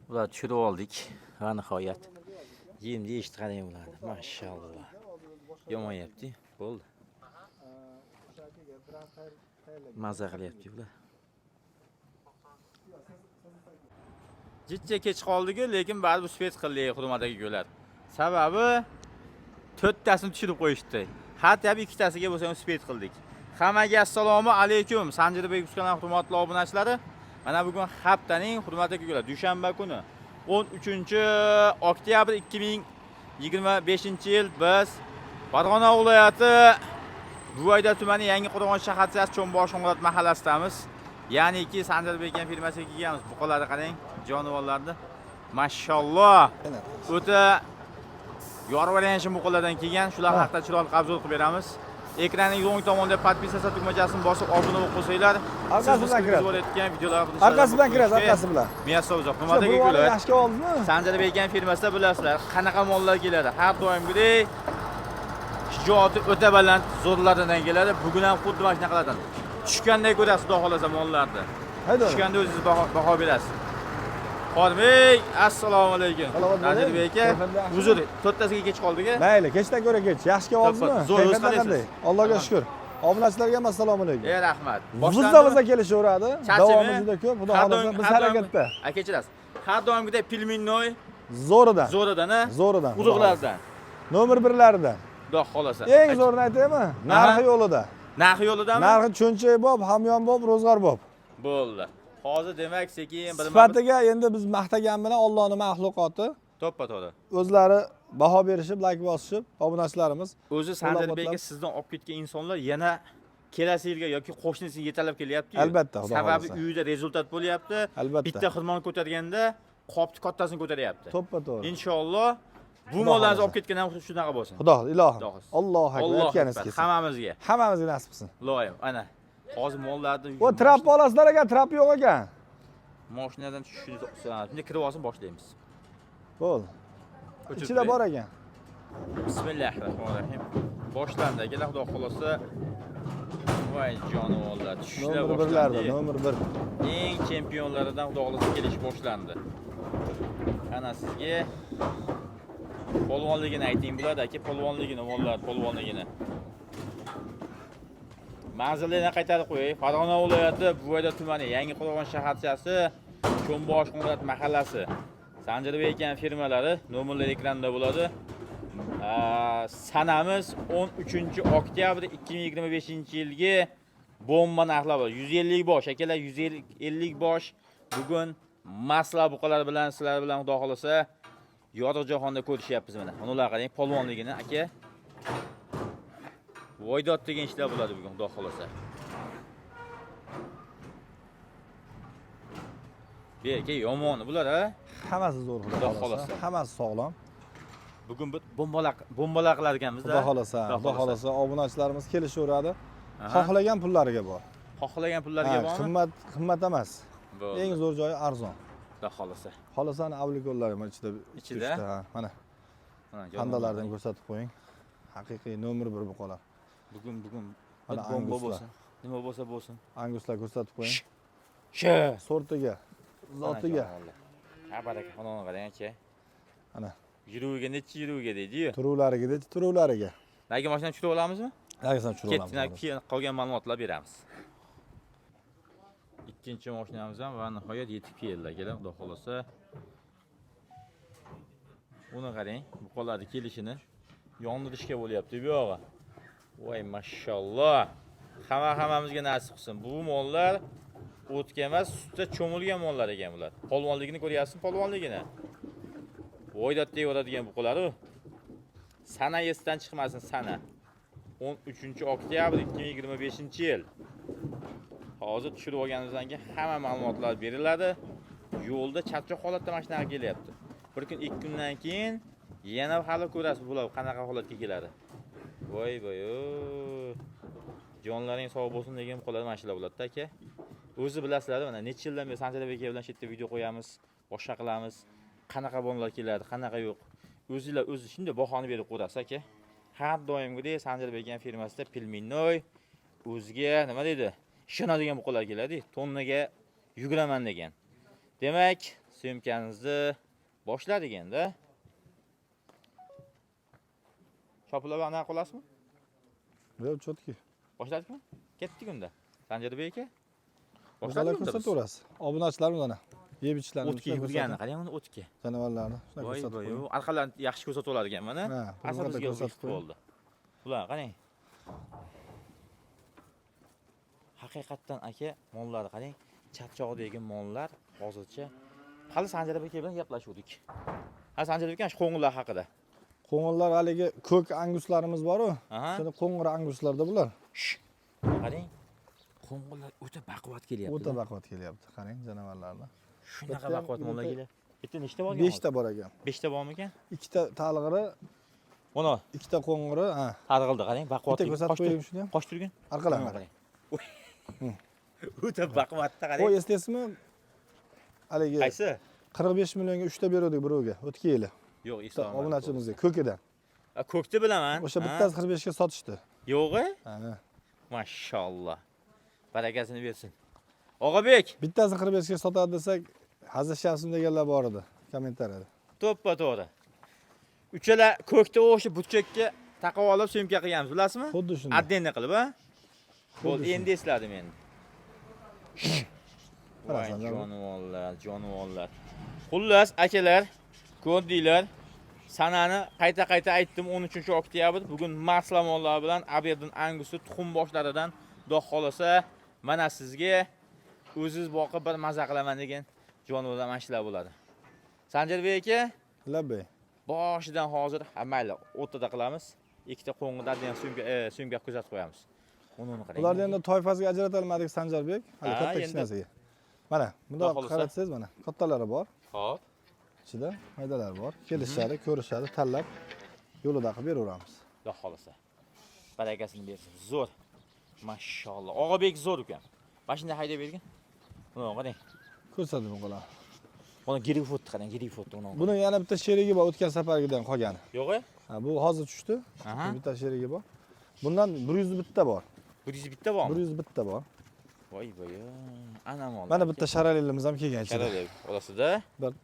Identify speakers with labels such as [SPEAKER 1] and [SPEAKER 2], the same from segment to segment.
[SPEAKER 1] Bular tushirib oldik va nihoyat yemni yeyishdi, qarang ularni. Mashalloh. Yomon yeyapti. Bo'ldi. Maza qilyapti ular. Jiddiy kech qoldik, lekin baribir svet qildik, hurmatli yo'lar. Sababi to'rttasini tushirib qo'yishdi. Hatto ikkitasiga bo'lsa ham svet qildik. Hammaga assalomu alaykum. Sanjirbek Uskanal hurmatli obunachilari. Mana bugun haftaning hurmatli yo'lar, dushanba kuni 13 oktyabr 2025 yil biz Farg'ona viloyati Buvayda tumani Yangi Qo'rg'on shaharchasi Cho'nbosh Qo'ng'irot mahallasidamiz. Ya'niki Sanjirbek firmasiga kelganmiz. Buqalarni qarang, jonivorlarni. Mashalloh. O'ta yorib buqalardan kelgan. Shular haqida chiroyli qabul qilib beramiz. Ekranning o'ng tomonida podpisatsiya tugmachasini bosib obuna bo'lib qo'ysanglar,
[SPEAKER 2] Orqasi bilan kiradi.
[SPEAKER 1] Borayotgan videolar
[SPEAKER 2] Orqasi bilan kirasiz, orqasi bilan.
[SPEAKER 1] Muyassar o'zi.
[SPEAKER 2] O'sha
[SPEAKER 1] Hurmatli
[SPEAKER 2] bir
[SPEAKER 1] akalar,
[SPEAKER 2] yaxshi oldimi?
[SPEAKER 1] Sanjarbek firmasida bilasizlar, qanaqa mollar keladi. Har doimgidek shijoati o'ta baland zo'rlaridan keladi. Bugun ham xuddi mana shunaqalardan. Tushganda ko'rasiz, xudo xolasa mollarni.
[SPEAKER 2] Hayda.
[SPEAKER 1] Tushganda o'zingiz baho berasiz. Qorbek, assalomu alaykum.
[SPEAKER 2] Salovat bo'ling.
[SPEAKER 1] Sanjarbek aka,
[SPEAKER 2] Kayfiyat yaxshimi?
[SPEAKER 1] uzr, to'rttasiga kech qoldik.
[SPEAKER 2] Mayli, kechdan ko'ra kech. Yaxshi oldingizmi?
[SPEAKER 1] Zo'r, o'zi
[SPEAKER 2] Kayfiyat
[SPEAKER 1] qalaysiz?
[SPEAKER 2] qanday? Allohga shukr. Obunachilarga ham assalomu alaykum.
[SPEAKER 1] Ey rahmat.
[SPEAKER 2] Vızza vızza kelishaveradi.
[SPEAKER 1] Charchami?
[SPEAKER 2] Davomi juda ko'p. Xudo
[SPEAKER 1] Har
[SPEAKER 2] xohlasa
[SPEAKER 1] doim-
[SPEAKER 2] biz
[SPEAKER 1] har doim-
[SPEAKER 2] harakatda.
[SPEAKER 1] Aka, kechirasiz. Har doimgidek pilminnoy
[SPEAKER 2] Zo'ridan.
[SPEAKER 1] zo'ridan, a?
[SPEAKER 2] Zo'ridan.
[SPEAKER 1] Uzuqlardan.
[SPEAKER 2] Nomer birlaridan.
[SPEAKER 1] Xudo xolasa.
[SPEAKER 2] Eng zo'rini aytaymi? Narxi yo'lida.
[SPEAKER 1] Narxi yo'lidami?
[SPEAKER 2] Narxi cho'nchak bob, hamyonbop, ro'zg'orbob.
[SPEAKER 1] Bo'ldi. Hozir demak sekin bir
[SPEAKER 2] Sifatiga endi biz maqtagan bilan Allohning mahluqoti
[SPEAKER 1] to'ppa to'g'ri.
[SPEAKER 2] o'zlari baho berishib, like bosishib, obunachilarimiz
[SPEAKER 1] O'zi Sanjarbekka
[SPEAKER 2] Qo'llab-quvvatlab.
[SPEAKER 1] sizdan olib ketgan insonlar yana kelasi yilga yoki qo'shnisini yetalab kelyapti-yu.
[SPEAKER 2] Albatta, xudo
[SPEAKER 1] Sababi
[SPEAKER 2] xohlasa.
[SPEAKER 1] uyida rezultat bo'lyapti.
[SPEAKER 2] Albatta.
[SPEAKER 1] Bitta xirmon ko'targanda qopni kattasini ko'taryapti.
[SPEAKER 2] To'ppa to'g'ri.
[SPEAKER 1] Inshaalloh bu
[SPEAKER 2] Xudo
[SPEAKER 1] mollarni
[SPEAKER 2] xohlasa.
[SPEAKER 1] olib ketgan ham shunaqa bo'lsin.
[SPEAKER 2] Xudo ilohim.
[SPEAKER 1] Xudo xohlasa.
[SPEAKER 2] Allohu akbar.
[SPEAKER 1] Allohu
[SPEAKER 2] Aytganingiz
[SPEAKER 1] akbar.
[SPEAKER 2] kelsin.
[SPEAKER 1] Hammamizga.
[SPEAKER 2] Hammamizga nasib qilsin.
[SPEAKER 1] Loyim. Ana. Hozir mollarni
[SPEAKER 2] O trap olasizlar ekan, trap yo'q ekan.
[SPEAKER 1] Mashinadan tushishini shunday kirib olsin, boshlaymiz.
[SPEAKER 2] Bo'ldi.
[SPEAKER 1] O'chirib
[SPEAKER 2] Ichida
[SPEAKER 1] turing.
[SPEAKER 2] bor ekan.
[SPEAKER 1] Bismillahirrohmanirrohim. Boshlandi akalar, xudo xolasa. Voy jonivorlar, tushishlar
[SPEAKER 2] Nomer birlarda,
[SPEAKER 1] boshlandi.
[SPEAKER 2] nomer 1.
[SPEAKER 1] Eng chempionlaridan xudo xolasa kelish boshlandi. Ana sizga polvonligini ayting bular aka, polvonligini, mollar polvonligini. Manzilini qaytarib qo'yay. Farg'ona viloyati Buvayda tumani Yangi Qo'rg'on shaharchasi Cho'nbosh Qo'ng'irot mahallasi. Sanjarbek firmalari nomerlar ekranda bo'ladi. Sanamiz 13 oktyabr 2025 yilgi bomba narxlar bor. 150 bosh akalar, 150 bosh bugun masla buqalar bilan sizlar bilan xudo xolasa yorug' jahonda ko'rishyapmiz mana. Ular qarang polvonligini aka. Voydod degan ishlar bo'ladi bugun xudo xolasa. Bu aka yomoni bular a.
[SPEAKER 2] Hammasi zo'r
[SPEAKER 1] Xudo
[SPEAKER 2] xudo xohlasa.
[SPEAKER 1] xohlasa.
[SPEAKER 2] Hammasi sog'lom.
[SPEAKER 1] Bugun bir bombalar bombalar qilar ekanmiz.
[SPEAKER 2] Xudo xohlasa, xudo xohlasa obunachilarimiz kelishaveradi.
[SPEAKER 1] Aha.
[SPEAKER 2] Xohlagan pullariga bor.
[SPEAKER 1] Xohlagan pullariga
[SPEAKER 2] Ha,
[SPEAKER 1] bormi?
[SPEAKER 2] Qimmat, qimmat emas.
[SPEAKER 1] Bo'ldi.
[SPEAKER 2] Eng zo'r joyi arzon.
[SPEAKER 1] Xudo xohlasa.
[SPEAKER 2] Xohlasani avlikolari mana ichida.
[SPEAKER 1] Ichida?
[SPEAKER 2] Uchta, ha, mana
[SPEAKER 1] Mana
[SPEAKER 2] pandalardan ko'rsatib qo'ying. Haqiqiy nomer 1 buqalar.
[SPEAKER 1] Bugun
[SPEAKER 2] Mana
[SPEAKER 1] bir bomba
[SPEAKER 2] anguslar.
[SPEAKER 1] bo'lsin. Nima bo'lsa bo'lsin.
[SPEAKER 2] Anguslar ko'rsatib qo'ying.
[SPEAKER 1] Shu.
[SPEAKER 2] Sortiga, zotiga.
[SPEAKER 1] Ha, baraka, mana qarang aka.
[SPEAKER 2] Ana.
[SPEAKER 1] Yuruviga necha yuruviga deydi-yu.
[SPEAKER 2] Turuvlariga deydi, turuvlariga.
[SPEAKER 1] Nagi mashinani tushirib olamizmi?
[SPEAKER 2] Nagisini tushirib
[SPEAKER 1] Ketdik,
[SPEAKER 2] olamiz.
[SPEAKER 1] keyin qolgan ma'lumotlar beramiz. Ikkinchi mashinamiz ham va nihoyat yetib keldi akalar, xudo xolasa. Uni qarang, buqalarni kelishini yondirishga bo'lyapti bu yog'i. Voy mashalloh. Hamma hammamizga nasib qilsin. Bu mollar o'tga emas, sutda cho'milgan mollar ekan bular. Polvonligini ko'ryapsizmi, polvonligini? Voydat deyaveradigan buqalar-u. Sana esdan chiqmasin, sana. 13 oktyabr 2025 yil. Hozir tushirib olganimizdan keyin hamma ma'lumotlar beriladi. Yo'lda charchoq holatda mana shunaqa kelyapti. Bir kun, ikki kundan keyin yana hali ko'rasiz bular qanaqa holatga keladi. Voy voy. Jonlaring sog' bo'lsin degan buqalar mana shular bo'ladi aka. O'zi bilasizlar, mana necha yildan beri Sanjarbek aka bilan shu yerda video qo'yamiz, boshqa qilamiz. Qanaqa bonlar keladi, qanaqa yo'q. O'zinglar o'zi shunday bahoni berib ko'rasiz aka. Har doimgidek Sanjarbek aka firmasida племенной o'ziga nima deydi? Ishonadigan buqalar keladi. Tonnaga yuguraman degan. Demak, съёмка mizni boshladik endi. Chopilab anaqa qilasizmi?
[SPEAKER 2] Yo'q, чётко.
[SPEAKER 1] Boshladikmi? Ketdik unda. Sanjarbek aka.
[SPEAKER 2] Buqalar
[SPEAKER 1] Boshladik unda biz.
[SPEAKER 2] ko'rsataverasiz. Obunachilarimiz ana yeb ichishlarini
[SPEAKER 1] O'tga yugurganini qarang, uni o'tga.
[SPEAKER 2] Jonivorlarni shunday
[SPEAKER 1] Voy
[SPEAKER 2] ko'rsatib
[SPEAKER 1] voy,
[SPEAKER 2] qo'ying.
[SPEAKER 1] Orqalarni yaxshi ko'rsatib oladi ekan mana.
[SPEAKER 2] Ha,
[SPEAKER 1] Asal
[SPEAKER 2] bunaqa
[SPEAKER 1] bizga
[SPEAKER 2] ko'rsatib qo'ying.
[SPEAKER 1] bo'ldi. Bular qarang. Haqiqatdan aka, mollarni qarang, charchoqdagi mollar hozircha hali Sanjarbek aka bilan gaplashuvdik. Ha, Sanjarbek aka, shu qo'ng'irlar haqida.
[SPEAKER 2] Qo'ng'irlar haligi ko'k anguslarimiz bor-u.
[SPEAKER 1] Aha.
[SPEAKER 2] Shuni qo'ng'ir anguslarda bular.
[SPEAKER 1] Shh. Qarang. Qo'ng'irlar o'ta baquvvat kelyapti.
[SPEAKER 2] O'ta baquvvat kelyapti. Qarang jonivorlarni.
[SPEAKER 1] Shunaqa
[SPEAKER 2] Bitta-
[SPEAKER 1] baquvvat mollar
[SPEAKER 2] bitta-
[SPEAKER 1] kelyapti. Bitta nechta bor?
[SPEAKER 2] 5 ta bor ekan.
[SPEAKER 1] 5 ta bormikan?
[SPEAKER 2] Ikkita talg'iri,
[SPEAKER 1] Mana
[SPEAKER 2] ikkita qo'ng'iri, ha.
[SPEAKER 1] targ'ildi, qarang, baquvvat.
[SPEAKER 2] Bitta ko'rsatib qo'ying shuni ham.
[SPEAKER 1] Qoch turgin.
[SPEAKER 2] Orqadan
[SPEAKER 1] Mana
[SPEAKER 2] qarang.
[SPEAKER 1] qarang. O'ta baquvvatda
[SPEAKER 2] Bu
[SPEAKER 1] qarang.
[SPEAKER 2] eslaysizmi? Haligi
[SPEAKER 1] Qaysi?
[SPEAKER 2] 45 millionga 3 ta beruvdik birovga o'tgan yili.
[SPEAKER 1] Yo'q,
[SPEAKER 2] Bitta
[SPEAKER 1] eslolmadim.
[SPEAKER 2] obunachimizga ko'kidan.
[SPEAKER 1] Ha, ko'kni bilaman.
[SPEAKER 2] O'sha
[SPEAKER 1] Ha.
[SPEAKER 2] bittasi 45 ga sotishdi.
[SPEAKER 1] Yo'g'i?
[SPEAKER 2] Ha.
[SPEAKER 1] Mashalloh. Barakasini bersin. Og'abek,
[SPEAKER 2] Bittasini 45 ga sotadi desak, hazillashyapsizmi deganlar bor edi kommentariyada.
[SPEAKER 1] to'ppa to'g'ri. Uchala ko'kda o'sha burchakka taqib olib съёмка qilganmiz, bilasizmi?
[SPEAKER 2] Xuddi shunday.
[SPEAKER 1] Отдельно qilib, ha? Bo'ldi,
[SPEAKER 2] shunday.
[SPEAKER 1] Endi esladim endi. Voy
[SPEAKER 2] Qarasan,
[SPEAKER 1] jonivorlar, jonivorlar. Xullas, akalar, ko'rdinglar. Sanani qayta-qayta aytdim, 13-oktyabr. Bugun Maslamonlar bilan Aberdin Angusi tuxum boshlaridan xudo xolasa mana sizga o'zingiz boqib bir maza qilaman degan jonivorlar mana shular bo'ladi. Sanjarbek aka,
[SPEAKER 2] Labbay.
[SPEAKER 1] Boshidan hozir, ha, mayli, o'rtada qilamiz. Ikkita qo'ng'irlarni ham съёмка ko'rsatib qo'yamiz. Uni qarang.
[SPEAKER 2] Bularni endi toifasiga ajrata olmadik, Sanjarbek. Hali
[SPEAKER 1] Ha,
[SPEAKER 2] katta
[SPEAKER 1] endi-
[SPEAKER 2] kichinasiga. Mana, bundoq
[SPEAKER 1] Xudo xohlasa.
[SPEAKER 2] qaratsangiz mana kattalari bor,
[SPEAKER 1] Xo'p.
[SPEAKER 2] ichida maydalari bor. Kelishadi, ko'rishadi, tanlab yo'lida qilib beraveramiz.
[SPEAKER 1] Xudo xolasa. Barakasini bersin. Zo'r. Mashalloh. Og'abek zo'r ukam. Mashina haydab bergin. Buni qarang.
[SPEAKER 2] Ko'rsatdim buqalar.
[SPEAKER 1] Buni Girifotni qarang, Girifotni uni.
[SPEAKER 2] Buni yana bitta sherigi bor o'tgan safargidan qolgani.
[SPEAKER 1] Yo'q-e?
[SPEAKER 2] Ha, bu hozir tushdi.
[SPEAKER 1] Aha.
[SPEAKER 2] Bitta sherigi bor. Bundan 101 ta bor.
[SPEAKER 1] 101 ta bormi?
[SPEAKER 2] 101 ta bor.
[SPEAKER 1] Voy voy. Ana mol.
[SPEAKER 2] Mana bitta sharalilimiz ham kelgan ichida.
[SPEAKER 1] Sharali orasida.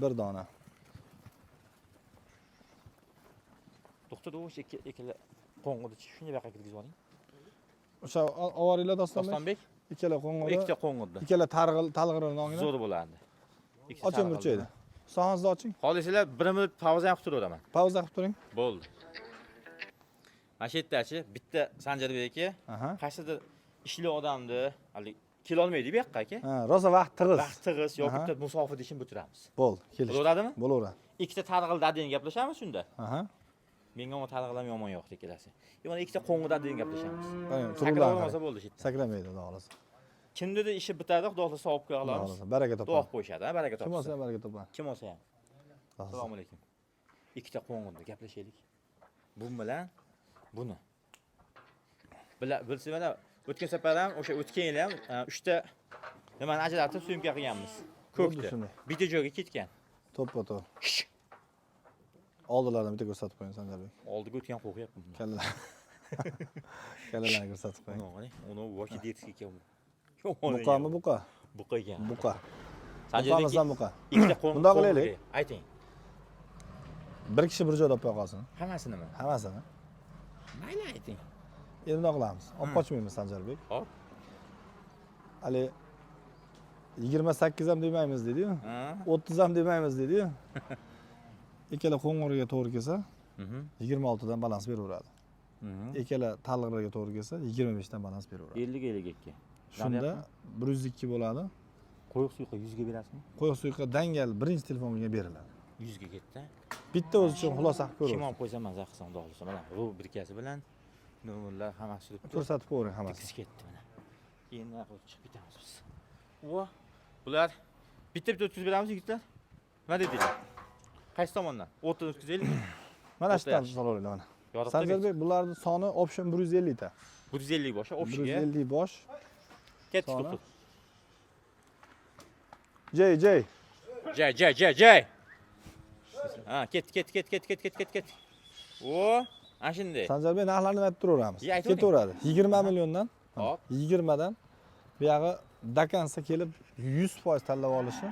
[SPEAKER 2] Bir dona.
[SPEAKER 1] To'xta, o'sha ikkala qo'ng'irni shunday yoqqa kirgizib oling.
[SPEAKER 2] O'sha ovoringlar Dostonbek.
[SPEAKER 1] Dostonbek,
[SPEAKER 2] Ikkala qo'ng'iri.
[SPEAKER 1] ikkita qo'ng'irni.
[SPEAKER 2] Ikkala talg'irini ongina.
[SPEAKER 1] Zo'r bo'lardi. Ikkita
[SPEAKER 2] Oching
[SPEAKER 1] targ'ilni.
[SPEAKER 2] burchakni. Sohanizni oching.
[SPEAKER 1] Xohlasanglar bir minut pauza ham qilib turaveraman.
[SPEAKER 2] Pauza qilib turing.
[SPEAKER 1] Bo'ldi. Mana shu yerdachi bitta Sanjarbek aka
[SPEAKER 2] Aha.
[SPEAKER 1] qaysidir ishli odamni hali kelolmaydi bu yoqqa aka.
[SPEAKER 2] Ha, rosa vaqt tig'iz.
[SPEAKER 1] Vaqt tig'iz yoki
[SPEAKER 2] Aha.
[SPEAKER 1] bitta musofir ishini bitiramiz.
[SPEAKER 2] Bo'ldi, kelishdik.
[SPEAKER 1] Bo'laveradimi?
[SPEAKER 2] Bo'laveradi.
[SPEAKER 1] Ikkita targ'il dadin gaplashamiz shunda.
[SPEAKER 2] Aha.
[SPEAKER 1] Menga u targ'il ham yomon yoqdi ikkalasi. Mana ikkita qo'ng'ir dadin gaplashamiz.
[SPEAKER 2] Qarang,
[SPEAKER 1] Sakrab
[SPEAKER 2] tururlar.
[SPEAKER 1] olmasa bo'ldi shu yerda.
[SPEAKER 2] Sakramaydi, xudo xohlasa.
[SPEAKER 1] Kim dedi ishi bitadi, xudo xohlasa savobga
[SPEAKER 2] Xudo
[SPEAKER 1] qilamiz.
[SPEAKER 2] xohlasa baraka
[SPEAKER 1] Duo
[SPEAKER 2] topadi.
[SPEAKER 1] qo'yishadi, ha, baraka
[SPEAKER 2] Kim olsa
[SPEAKER 1] topsin.
[SPEAKER 2] ham baraka topadi.
[SPEAKER 1] Kim olsa ham.
[SPEAKER 2] Xudo xohlasa.
[SPEAKER 1] Assalomu alaykum. Ikkita qo'ng'irni gaplashaylik. Bu bilan buni. Bilsa mana o'tgan safar ham, o'sha o'tgan yil ham 3 ta nimani ajratib съёмка qilganmiz.
[SPEAKER 2] Bo'ldi
[SPEAKER 1] Ko'kni.
[SPEAKER 2] shunday.
[SPEAKER 1] Bitta joyga ketgan.
[SPEAKER 2] To'ppa to'g'ri. Oldilaridan bitta ko'rsatib qo'ying, Sanjarbek.
[SPEAKER 1] Oldiga o'tgan qo'rqyapman.
[SPEAKER 2] Kallalar. Kallalarni ko'rsatib qo'ying.
[SPEAKER 1] Uni qarang, uni voki detski ekan bu.
[SPEAKER 2] Buqami, buqa?
[SPEAKER 1] Buqa ekan.
[SPEAKER 2] Buqa.
[SPEAKER 1] Sanjarbek
[SPEAKER 2] Buqamisan buqa.
[SPEAKER 1] ikkita qo'ng'ir.
[SPEAKER 2] Bundoq qilaylik.
[SPEAKER 1] Ayting.
[SPEAKER 2] Bir kishi bir joyda olib qo'ya qolsin.
[SPEAKER 1] Hammasinimi?
[SPEAKER 2] Hammasini.
[SPEAKER 1] Mayli, ayting.
[SPEAKER 2] Endi bundoq qilamiz. Olib qochmaymiz, Sanjarbek.
[SPEAKER 1] Hop.
[SPEAKER 2] Hali 28 ham demaymiz dedi-yu.
[SPEAKER 1] Ha.
[SPEAKER 2] 30 ham demaymiz dedi-yu. Ikkala qo'ng'irga to'g'ri kelsa, 26 dan balans beraveradi. Ikkala talg'irga to'g'ri kelsa, 25 dan balans beraveradi.
[SPEAKER 1] 50 52.
[SPEAKER 2] Shunda 102 bo'ladi.
[SPEAKER 1] Qo'yiq suyuqqa 100 ga berasizmi?
[SPEAKER 2] Qo'yiq suyuqqa dangal birinchi telefon qilgan beriladi.
[SPEAKER 1] 100 ga ketdi.
[SPEAKER 2] Bitta o'zi uchun xulosa qilib
[SPEAKER 1] Kim
[SPEAKER 2] ko'raversin.
[SPEAKER 1] olib qo'ysam maza qilsam, xudo xohlasa. Mana rubrikasi bilan nomerlar hammasi turibdi.
[SPEAKER 2] Ko'rsatib qo'yavering hammasini.
[SPEAKER 1] Tekis ketdi mana. Endi nima qilib chiqib ketamiz biz. Va bular bitta bitta o'tkazib beramiz, yigitlar. Nima dedinglar? Qaysi tomondan? O'rtadan o'tkazaylik.
[SPEAKER 2] Mana shu
[SPEAKER 1] O'rta
[SPEAKER 2] yerdan
[SPEAKER 1] yaxshi.
[SPEAKER 2] solavering mana.
[SPEAKER 1] Yorug'da.
[SPEAKER 2] Sanjarbek, bularning soni общем 150 ta.
[SPEAKER 1] 150 bosh, общий ga.
[SPEAKER 2] 150 bosh.
[SPEAKER 1] Ketdik,
[SPEAKER 2] soni.
[SPEAKER 1] to'xtat.
[SPEAKER 2] Jay, jay.
[SPEAKER 1] Jay, jay, jay, jay. Ha, ketdi, ketdi, ketdi, ketdi, ketdi, ketdi, ketdi. O. Ana shunday.
[SPEAKER 2] Sanjarbek, narxlarni aytib turaveramiz.
[SPEAKER 1] Ye, aytavering.
[SPEAKER 2] Ketaveradi. 20 milliondan.
[SPEAKER 1] Hop.
[SPEAKER 2] 20 dan buyog'i до конца kelib 100% tanlab olishi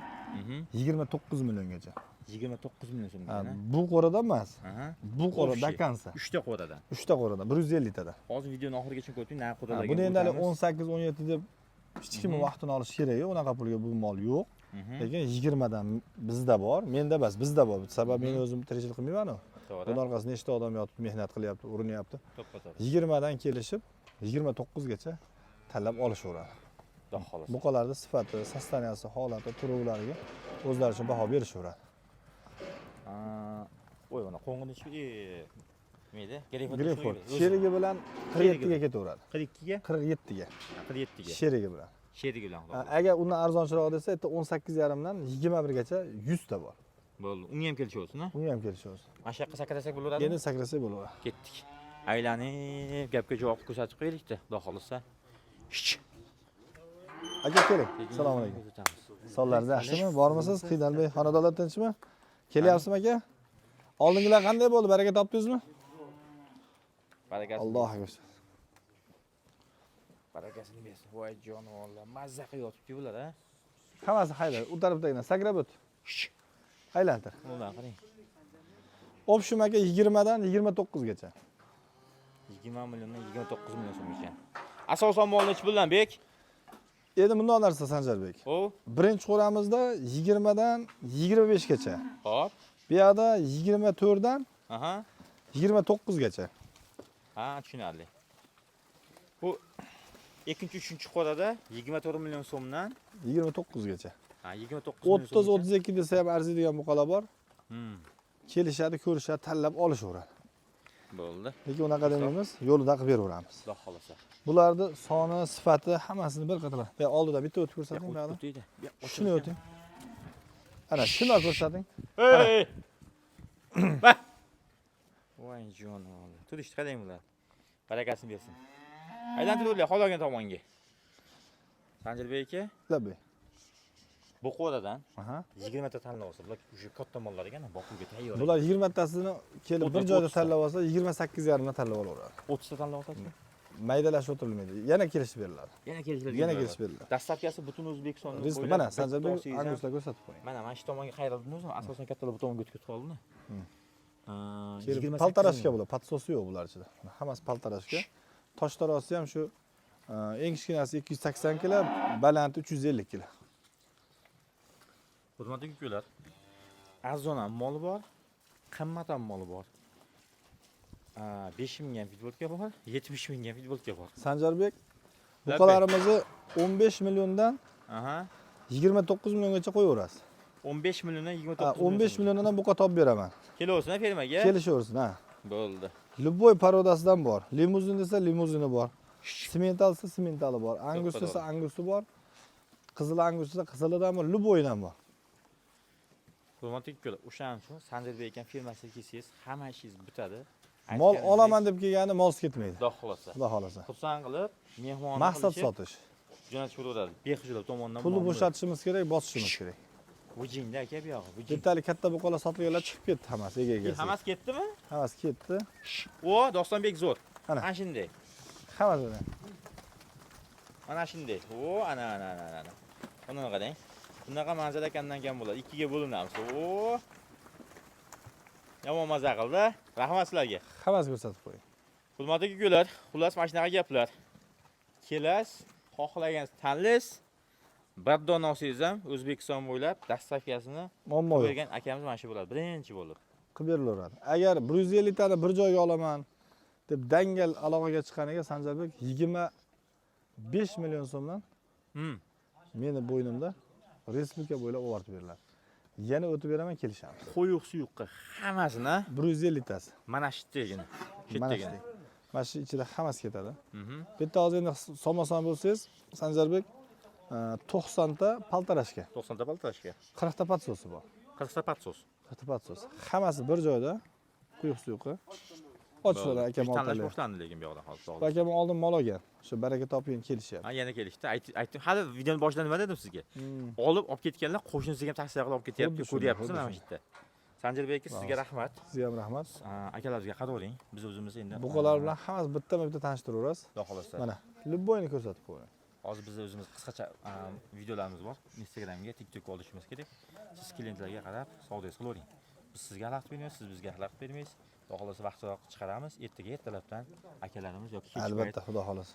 [SPEAKER 2] 29 milliongacha.
[SPEAKER 1] 29 million so'm.
[SPEAKER 2] Ha, bu qo'rada emas.
[SPEAKER 1] Aha.
[SPEAKER 2] Bu qo'ra
[SPEAKER 1] Общий.
[SPEAKER 2] до конца.
[SPEAKER 1] 3 ta qo'radan.
[SPEAKER 2] 3 ta qo'radan 150 tadan.
[SPEAKER 1] Hozir videoni oxirigacha ko'ring, narx
[SPEAKER 2] Ha,
[SPEAKER 1] qo'ralarga.
[SPEAKER 2] buni endi hali 18, 17 deb hech kimni vaqtini olish kerak yo'q. Unaqa pulga bu mol yo'q. Lekin 20 dan bizda bor, menda emas, bizda bor. Sababi men o'zim tirikchilik qilmayman-ku.
[SPEAKER 1] To'g'ri.
[SPEAKER 2] Buni orqasida nechta odam yotib mehnat qilyapti, urinyapti.
[SPEAKER 1] To'ppa to'g'ri.
[SPEAKER 2] 20 dan kelishib 29 gacha tanlab olishaveradi.
[SPEAKER 1] Xudo xohlasa.
[SPEAKER 2] Buqalarni sifati, состояния si, holati, turuvlariga o'zlaricha baho berishaveradi.
[SPEAKER 1] Voy, mana qo'ng'ir nechi, nima edi? Greyfurt.
[SPEAKER 2] Greyfurt sherigi bilan 47 ga ketaveradi.
[SPEAKER 1] 42 ga?
[SPEAKER 2] 47 ga.
[SPEAKER 1] 47 ga.
[SPEAKER 2] Sherigi bilan.
[SPEAKER 1] Sherigi bilan, xudo
[SPEAKER 2] Ha,
[SPEAKER 1] xohlasa.
[SPEAKER 2] agar undan arzonchiroq desa, erta 18,5 dan 21 gacha 100 ta bor.
[SPEAKER 1] Bo'ldi. Unga ham kelishaversin, ha?
[SPEAKER 2] Unga ham kelishaversin.
[SPEAKER 1] Mana shu yoqqa sakrasak bo'laveradimi?
[SPEAKER 2] Endi sakrasak bo'laveradi.
[SPEAKER 1] Ketdik. Aylanib gapga javob ko'rsatib qo'yaylik-da, xudo xohlasa. Shch.
[SPEAKER 2] Aka, keling. Assalomu alaykum. Sonlaringiz yaxshimi? Bormisiz? Qiydalbek, xonadonlar tinchmi? Kelyapsizmi aka? Oldingilar qanday bo'ldi? Baraka topdingizmi?
[SPEAKER 1] Barakasini.
[SPEAKER 2] Allohu akbar.
[SPEAKER 1] Barakasini bersin. Voy jonivorlar, mazza qilib yotibdi bular, ha?
[SPEAKER 2] Hammasi hayda. U tarafdagina sakrab o't. Aylantir.
[SPEAKER 1] Ular qarang.
[SPEAKER 2] Общем aka, 20 dan 29 gacha.
[SPEAKER 1] 20 milliondan 29 million so'mgacha. Asosan mol nechi puldan, Bek?
[SPEAKER 2] Endi bundoq narsa, Sanjarbek.
[SPEAKER 1] O,
[SPEAKER 2] Birinchi qo'ramizda 20 dan 25 gacha.
[SPEAKER 1] Hop.
[SPEAKER 2] Bu yoqda 24 dan 29 gacha.
[SPEAKER 1] Ha, tushunarli. Bu ikkinchi, uchinchi qo'rada 24 million so'mdan
[SPEAKER 2] 29 gacha.
[SPEAKER 1] Ha, 29 million
[SPEAKER 2] 30,
[SPEAKER 1] so'mgacha.
[SPEAKER 2] 32 desa ham arziydigan buqalar bor. Kelishadi, ko'rishadi, tanlab olishaveradi.
[SPEAKER 1] Bo'ldi.
[SPEAKER 2] Lekin unaqa demaymiz, yo'lida qilib beraveramiz.
[SPEAKER 1] Xudo xohlasa.
[SPEAKER 2] Bularni soni, sifati hammasini bir qator. Bu yoq oldidan bitta o'tib ko'rsating bu yoqda.
[SPEAKER 1] O'taydi.
[SPEAKER 2] Shuni o'ting. Ana shuni ko'rsating.
[SPEAKER 1] Ey! Bak. Voy jonivorlar. Turishdi, qarang bular. Barakasini bersin. Aylantiringlar xohlagan tomonga. Sanjarbek aka,
[SPEAKER 2] Labbay.
[SPEAKER 1] bu qo'radan
[SPEAKER 2] Aha.
[SPEAKER 1] 20 ta tanlab olsa, bular уже katta mollar ekan, boquvga tayyor.
[SPEAKER 2] Bular 20 tasini kelib bir
[SPEAKER 1] 30,
[SPEAKER 2] joyda
[SPEAKER 1] 30 ta.
[SPEAKER 2] tanlab olsa, 28,5 dan tanlab olaveradi.
[SPEAKER 1] 30 ta tanlab olsa,
[SPEAKER 2] Maydalashib o'tirilmaydi. Yana kelishib beriladi.
[SPEAKER 1] yana kelishiladi.
[SPEAKER 2] Yana kelishib beriladi.
[SPEAKER 1] Доставка si butun O'zbekistonni
[SPEAKER 2] Risk
[SPEAKER 1] bo'ylab
[SPEAKER 2] mana
[SPEAKER 1] bitta
[SPEAKER 2] Sanjarbek,
[SPEAKER 1] olsangiz ham-
[SPEAKER 2] anguslar ko'rsatib qo'ying.
[SPEAKER 1] Mana shu tomonga qayrildim o'zim, asosan kattalar bu tomonga o'tib ketib qoldi.
[SPEAKER 2] Kelib
[SPEAKER 1] 28
[SPEAKER 2] полторашка
[SPEAKER 1] ming.
[SPEAKER 2] bular, подсос i yo'q bular ichida. Hammasi полторашка. Toshtarosi ham shu eng kichkinasi 280 kilo, balanti 350 kilo.
[SPEAKER 1] Hurmatli ukalar, arzon ham moli bor, qimmat ham moli bor. 5 mingga ham фидборка bor, 70 mingga ham фидборка bor.
[SPEAKER 2] Sanjarbek,
[SPEAKER 1] Labbay.
[SPEAKER 2] buqalarimizni 15 milliondan 29 milliongacha qo'yaverasiz.
[SPEAKER 1] 15 milliondan 29
[SPEAKER 2] Ha, 15 milliondan ham buqa topib beraman.
[SPEAKER 1] Kelaversin ha fermaga.
[SPEAKER 2] Kelishaversin, ha.
[SPEAKER 1] Bo'ldi.
[SPEAKER 2] Любой порода sidan bor. Limuzin desa limuzini bor. Simental desa simentali bor. Angus
[SPEAKER 1] To'ppa
[SPEAKER 2] desa
[SPEAKER 1] to'g'ri.
[SPEAKER 2] angusi bor. Qizil angus desa qizilidan bor, любой dan bor.
[SPEAKER 1] Hurmatli ukalar, o'shaning uchun Sanjarbek aka firmasiga kelsangiz, hamma ishingiz bitadi.
[SPEAKER 2] Mol
[SPEAKER 1] Aytganingizdek,
[SPEAKER 2] olaman deb kelgani molsiz ketmaydi.
[SPEAKER 1] Xudo xohlasa.
[SPEAKER 2] Xudo xohlasa.
[SPEAKER 1] Xursand qilib, mehmonni
[SPEAKER 2] Maqsad
[SPEAKER 1] qilishib,
[SPEAKER 2] sotish.
[SPEAKER 1] jo'natib yuraveradi. Behijo'lab tomonidan
[SPEAKER 2] Pulni
[SPEAKER 1] molni
[SPEAKER 2] bo'shatishimiz kerak, bosishimiz kerak.
[SPEAKER 1] Vujingda aka bu yog'i, vujing.
[SPEAKER 2] Bittalik katta buqalar sotilganlar chiqib ketdi hammasi ega egasi.
[SPEAKER 1] Hammasi ketdimi?
[SPEAKER 2] Hammasi ketdi.
[SPEAKER 1] O, Dostonbek zo'r.
[SPEAKER 2] Ana.
[SPEAKER 1] Ana shunday.
[SPEAKER 2] Hammasi. Mana.
[SPEAKER 1] Mana shunday. O, ana ana ana ana. Buni qarang. Bunaqa manzara kamdan kam bo'ladi. Ikkiga bo'linamiz. O. Yomon maza qildi. Rahmat sizlarga.
[SPEAKER 2] Hammasi ko'rsatib qo'ying.
[SPEAKER 1] Hurmatli ukalar, xullas mana shunaqa gaplar. Kelasiz, xohlagan tanlaysiz. Bir dona olsangiz ham O'zbekiston bo'ylab доставка sini
[SPEAKER 2] Muammo yo'q.
[SPEAKER 1] bergan akamiz mana shu bo'ladi. Birinchi bo'lib.
[SPEAKER 2] Qilib berilaveradi. Agar 150 tani bir joyga olaman deb dangal aloqaga chiqqaniga Sanjarbek 25 million so'mdan meni bo'ynimda respublika bo'ylab olib beriladi. Yana o'tib beraman, kelishamiz.
[SPEAKER 1] Qo'yuq suyuqqa hammasini
[SPEAKER 2] 150 tasi.
[SPEAKER 1] Mana shu yerdagina. Shu
[SPEAKER 2] Mana
[SPEAKER 1] yerdagina.
[SPEAKER 2] shu. Mana shu ichida hammasi ketadi. Bitta hozir endi sonma-son bo'lsangiz, Sanjarbek, 90 ta полторашка,
[SPEAKER 1] 90 ta полторашка.
[SPEAKER 2] 40 ta подсос i bor.
[SPEAKER 1] 40 ta подсос.
[SPEAKER 2] 40 ta подсос. Hammasi bir joyda. Quyuq suyuqi. Ochiladi akam
[SPEAKER 1] Tanlash
[SPEAKER 2] oldilar.
[SPEAKER 1] boshlandi lekin bu yoqda hozir.
[SPEAKER 2] Bu akam oldin mol olgan. Shu baraka toping kelishyapti.
[SPEAKER 1] Ha, yana kelishdi. Aytdim, hali videoni boshida nima dedim sizga? Olib olib ketganlar qo'shnisiga ham tavsiya qilib olib ketyapti,
[SPEAKER 2] Xuddi shunday,
[SPEAKER 1] ko'ryapsiz
[SPEAKER 2] xuddi
[SPEAKER 1] mana shu yerda. Sanjarbek aka, sizga rahmat.
[SPEAKER 2] Sizga ham rahmat.
[SPEAKER 1] Akalarimizga qaravering. Biz o'zimiz endi
[SPEAKER 2] Buqalar bilan hammasi bittama-bitta tanishtiraverasiz.
[SPEAKER 1] Xudo xohlasa.
[SPEAKER 2] Mana, любой ni ko'rsatib qo'ying.
[SPEAKER 1] Hozir biz o'zimiz qisqacha videolarimiz bor. Instagramga, TikTokka olishimiz kerak. Siz klientlarga qarab savdoyingiz qilavering. Biz sizga xalaqit bermaymiz, siz bizga xalaqit bermaysiz. Xudo xohlasa vaqtroq chiqaramiz. Ertaga ertalabdan akalarimiz yoki kechki payt
[SPEAKER 2] Albatta, xudo xohlasa.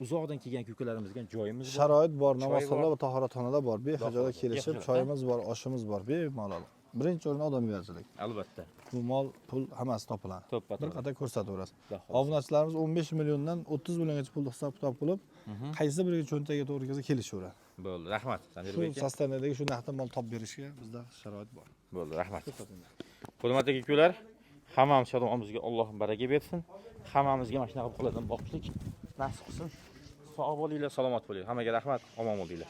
[SPEAKER 1] uzoqdan kelgan ukalarimizga joyimiz bor.
[SPEAKER 2] Sharoit bor,
[SPEAKER 1] Choy
[SPEAKER 2] namozxonlar
[SPEAKER 1] bor.
[SPEAKER 2] va tahoratxonalar bor. Bexijolat
[SPEAKER 1] Xudo
[SPEAKER 2] kelishib,
[SPEAKER 1] xohlasa.
[SPEAKER 2] choyimiz bor, oshimiz bor, bemalol. Birinchi o'rinda odamgarchilik.
[SPEAKER 1] Albatta.
[SPEAKER 2] Bu mol, pul hammasi topiladi.
[SPEAKER 1] To'ppa
[SPEAKER 2] Bir qator ko'rsataverasiz.
[SPEAKER 1] Xudo xohlasa.
[SPEAKER 2] Obunachilarimiz 15 milliondan 30 milliongacha pulni hisob kitob qilib, qaysi biriga cho'ntagiga to'g'ri kelsa kelishaveradi.
[SPEAKER 1] Bo'ldi, rahmat.
[SPEAKER 2] Shu
[SPEAKER 1] Sanjarbek aka.
[SPEAKER 2] состояние dagi shu narxda mol topib berishga bizda sharoit bor.
[SPEAKER 1] Bo'ldi, rahmat. Hurmatli akalar, hammamiz shodonimizga Alloh baraka bersin. Hammamizga mana shunaqa buqalardan boqishlik nasib qilsin. Sog' bo'linglar, salomat bo'linglar. Hammaga rahmat, omon bo'linglar.